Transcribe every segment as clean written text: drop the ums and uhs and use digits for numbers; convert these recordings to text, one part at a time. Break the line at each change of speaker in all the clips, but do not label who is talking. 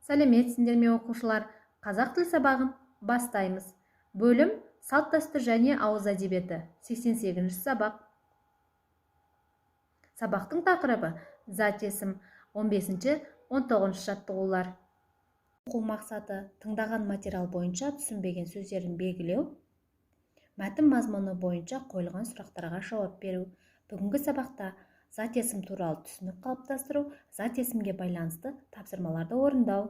Сәлеметсіңдер ме, оқушылар? Қазақ тіл сабағын бастаймыз. Бөлім салт-дәстүр және ауыз әдебиеті. 88-ші сабақ. Сабақтың тақырыбы зат есім. 15-ші, 19-шы жаттығулар. Оқу мақсаты: тыңдаған материал бойынша түсінбеген сөздерін белгілеу, мәтін мазмұны бойынша қойылған сұрақтарға жауап беру. Бүгінгі сабақта зат есім туралы түсінік қалыптастыру, зат есімге байланысты тапсырмаларды орындау.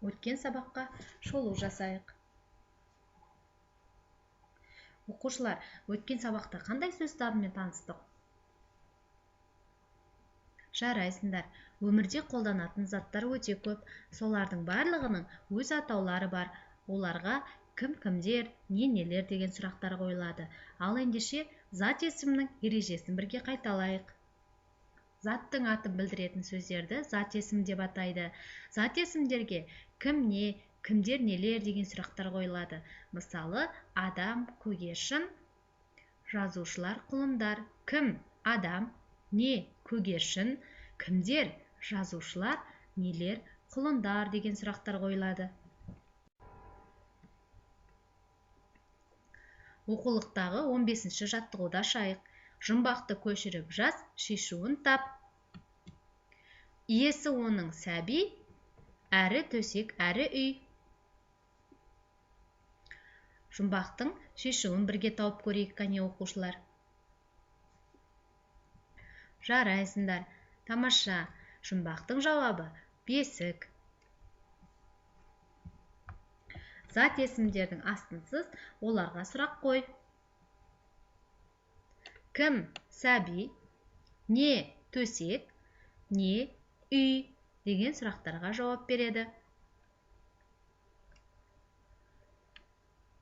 Өткен сабаққа шолу жасайық. Оқушылар, өткен сабақта қандай сөз табымен таныстық? Жарайсыңдар. Өмірде қолданатын заттар өте көп. Солардың барлығының өз атаулары бар. Оларға кім-кімдер, не-нелер деген сұрақтар қойылады. Ал ендеше зат есімнің ережесін бірге қайталайық. Заттың атын білдіретін сөздерді зат есім деп атайды. Зат есімдерге кім не, кімдер нелер деген сұрақтар қойылады. Мысалы, адам, көгершін, жазушылар, құлындар. Кім? Адам. Не? Көгершін. Кімдер? Жазушылар, нелер, құлындар деген сұрақтар қойылады. Оқулықтағы 15-ші жаттығуды ашайық. Жұмбақты көшіріп жаз, шешуін тап. Иесі оның сәби, әрі төсек, әрі үй. Жұмбақтың шешуін бірге тауып көрейік, қане оқушылар. Жарайсыңдар. Тамаша. Жұмбақтың жауабы бесік. Зат есімдердің астынсыз оларға сұрақ қой. Кім? Сәби. Не? Төсек. Не? Үй деген сұрақтарға жауап береді.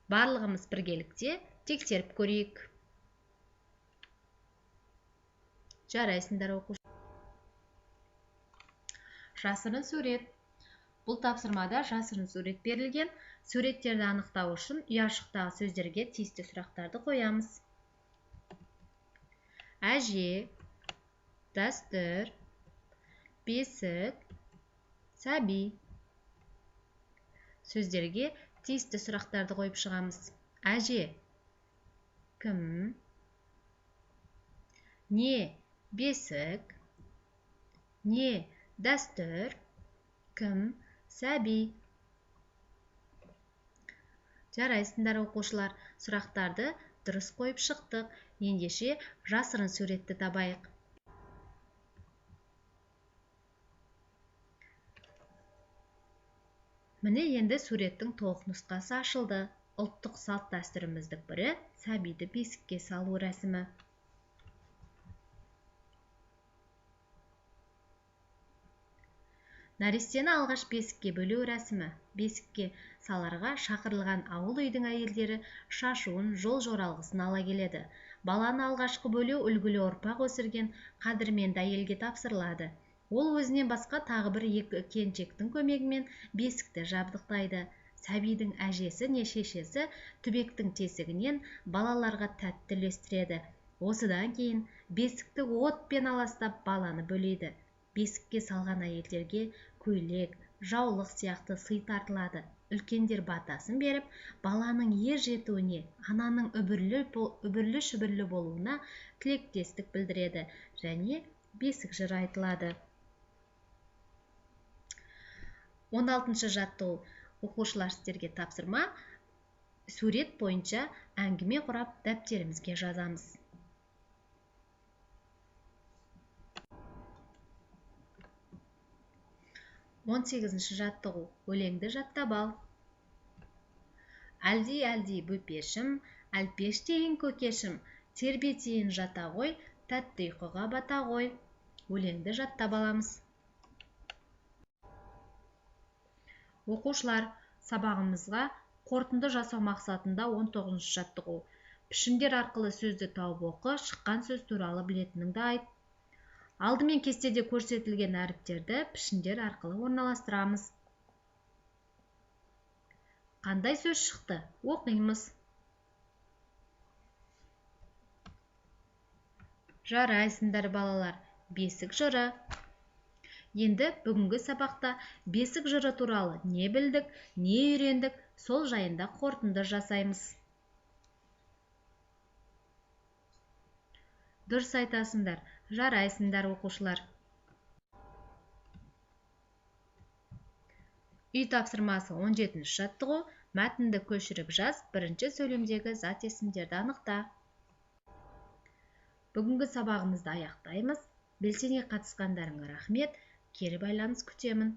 Барлығымыз біргелікте тексеріп көрейік. Жарайсыңдар, оқушылар. Жасырын сурет. Бұл тапсырмада жасырын сурет берілген. Суреттерді анықтау үшін ұяшықтағы сөздерге тиісті сұрақтарды қоямыз. Әже, дәстүр, бесік, сәби. Сөздерге тиісті сұрақтарды қойып шығамыз. Әже, кім? Не, бесік? Не, дәстүр? Кім, сәби? Жарайсыңдар, оқушылар. Сұрақтарды дұрыс қойып шықтық. Ендеше жасырын суретті табайық. Міне енді суреттің толық нұсқасы ашылды. Ұлттық салт дәстүріміздің бірі сәбиді бесікке салу рәсімі. Нәрестені алғаш бесікке бөлеу рәсімі. Бесікке саларға шақырылған ауыл үйдің әйелдері шашуын, жол-жоралғысын ала келеді. Баланы алғашқы бөлеу үлгілі ұрпақ өсірген қадірменді әйелге тапсырылады. Ол өзінен басқа тағы бір екі келіншектің көмегімен бесікті жабдықтайды. Сәбидің әжесі не шешесі түбектің тесігінен балаларға тәтті үлестіреді. Осыдан кейін бесікті отпен аластап баланы бөлейді. Бесікке салған әйелдерге көйлек, жаулық сияқты сый тартылады. Үлкендер батасын беріп, баланың ер жетуіне, ананың үбірлі-шүбірлі болуына тілектестік білдіреді және бесік жыры айтылады. 16-шы жаттығу. Оқушылар, сіздерге тапсырма: сурет бойынша әңгіме құрап дәптерімізге жазамыз. 18-ші жаттығу. Өлеңді жаттап ал. Әлди-әлди бөпешім, әлпештейін көкешім, тербетейін жата ғой, тәтті ұйқыға бата ғой. Өлеңді жаттап аламыз. Оқушылар, сабағымызға қорытынды жасау мақсатында 19-шы жаттығу. Пішіндер арқылы сөзді тауып оқы, шыққан сөз туралы білетініңді айт. Алдымен кестеде көрсетілген әріптерді пішіндер арқылы орналастырамыз. Қандай сөз шықты? Оқимыз. Жарайсыңдар, балалар. Бесік жыры. Енді бүгінгі сабақта бесік жыры туралы не білдік, не үйрендік, сол жайында қорытынды жасаймыз. Дұрыс айтасыңдар, жарайсыңдар, оқушылар. Үй тапсырмасы 17 жаттығу. Мәтінді көшіріп жаз, бірінші сөйлемдегі зат есімдерді анықта. Бүгінгі сабағымызды аяқтаймыз. Белсене қатысқандарыңа рахмет. Кері байланыс күтемін.